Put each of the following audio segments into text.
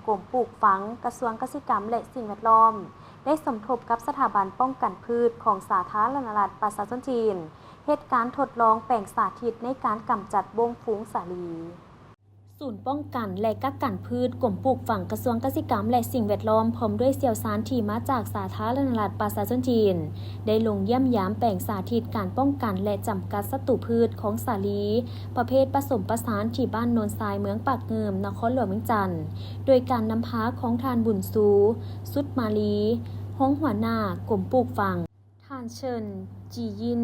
ກົມປູກຝັງ, ກະຊວງກະສິກຳ ແລະ ສິ່ງແວດລ້ອມ ໄດ້ສົມທົບກັບສະຖາບັນປ້ອງກັນພືດຂອງສາທາລະນະລັດປະຊາຊົນຈີນ ເຮັດການທົດລອງແປງສາທິດໃນການກຳຈັດບົ້ງຝູງສາລີ. ສູນປ້ອງກັນ ແລະ ກັກກັນພືດ ກົມປູກຝັງ ກະຊວງກະສິກຳ ແລະ ສິ່ງແວດລ້ອມ ພ້ອມດ້ວຍຊ່ຽວຊານທີ່ມາຈາກສາທາລະນະລັດປະຊາຊົນຈີນ ໄດ້ລົງຢ້ຽມຢາມແປງສາທິດການປ້ອງກັນ ແລະ ຈຳກັດສັດຕູພືດຂອງສາລີ ປະເພດປະສົມປະສານ ທີ່ບ້ານໂນນຊາຍ ເມືອງປາກງື່ມ ນະຄອນຫຼວງວຽງຈັນ ໂດຍການນຳພາຂອງທ່ານ ບຸນຊູ ສຸດມາລີ ຮອງຫົວໜ້າກົມປູກຝັງ, ທ່ານ ເຊີນ ຈີຢິນ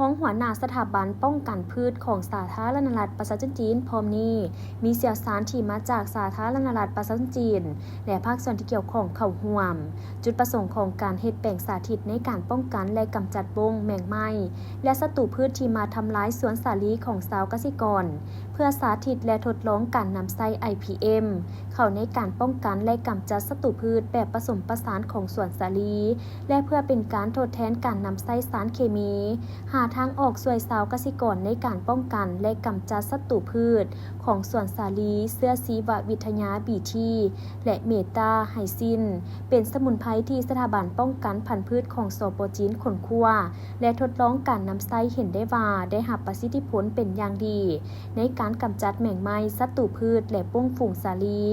ຮອງຫົວໜ້າສະຖາບັນປ້ອງກັນພືດຂອງສາທາລະນະລັດປະຊາຊົນຈີນ. ພ້ອມນີ້ ມີຊ່ຽວຊານທີ່ມາຈາກສາທາລະນະລັດປະຊາຊົນຈີນ ແລະ ພາກສ່ວນທີ່ກ່ຽວຂ້ອງເຂົ້າຮ່ວມ. ຈຸດປະສົງຂອງການເຮັດແປງສາທິດໃນການປ້ອງກັນ ແລະ ກຳຈັດບົ້ງ, ແມງໄມ້ ແລະ ສັດຕູພືດທີ່ມາທຳລາຍສວນສາລີຂອງຊາວກະສິກອນ ເພື່ອສາທິດ ແລະ ທົດລອງການນຳໃຊ້ ໄອພີເອັມ ເຂົ້າໃນການປ້ອງກັນ ແລະ ກຳຈັດສັດຕູພືດແບບປະສົມປະສານຂອງສວນສາລີ ແລະ ເພື່ອເປັນການທົດແທນການນຳໃຊ້ສານເຄມີ, ຫາທາງອອກຊ່ວຍຊາວກະສິກອນໃນການປ້ອງກັນ ແລະ ກຳຈັດສັດຕູພືດຂອງສວນສາລີ ເຊື້ອຊີວະວິທະຍາ ບີທີ ແລະ ເມຕາໄຮຊິນ ເປັນສະໝຸນໄພທີ່ສະຖາບັນປ້ອງກັນພັນພືດຂອງ ສປ ຈີນ ຄົ້ນຄວ້າ ແລະ ທົດລອງການນຳໃຊ້ເຫັນໄດ້ວ່າໄດ້ຮັບປະສິດທິຜົນເປັນຢ່າງດີ ໃນການກຳຈັດແມງໄມ້, ສັດຕູພືດ ແລະ ບົ້ງຝູງສາລີ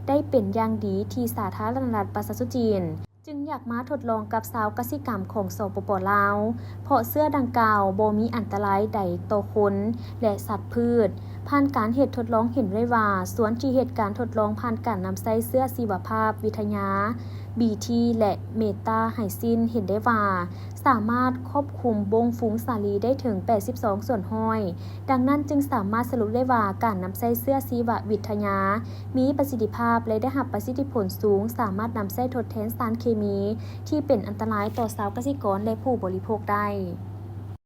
ໄດ້ເປັນຢ່າງດີ ທີ່ສາທາລະນະລັດປະຊາຊົນຈີນ ຈຶ່ງຢາກມາທົດລອງກັບຊາວກະສິກຳຂອງ ສປປ ລາວ ເພາະເຊື້ອດັ່ງກ່າວບໍ່ມີອັນຕະລາຍໃດຕໍ່ຄົນ ແລະ ສັດພືດ. ຜ່ານການເຮັດທົດລອງເຫັນໄດ້ວ່າ ສ່ວນທີ່ເຮັດການທົດລອງຜ່ານການນຳໃຊ້ເຊື້ອຊີວະພາບວິທະຍາ ບີທີ ແລະ ເມຕາໄຮຊິນ ເຫັນໄດ້ວ່າ ສາມາດຄວບຄຸມບົ້ງຝູງສາລີໄດ້ເຖິງແປດສິບສອງສ່ວນຮ້ອຍ. ດັ່ງນັ້ນຈຶ່ງສາມາດສະຫຼຸບໄດ້ວ່າ ການນຳໃຊ້ເຊື້ອຊີວະວິທະຍາມີປະສິດທິພາບ ແລະ ໄດ້ຮັບປະສິດທິຜົນສູງ, ສາມາດນຳໃຊ້ທົດແທນສານເຄມີທີ່ເປັນອັນຕະລາຍຕໍ່ຊາວກະສິກອນ ແລະ ຜູ້ບໍລິໂພກໄດ້.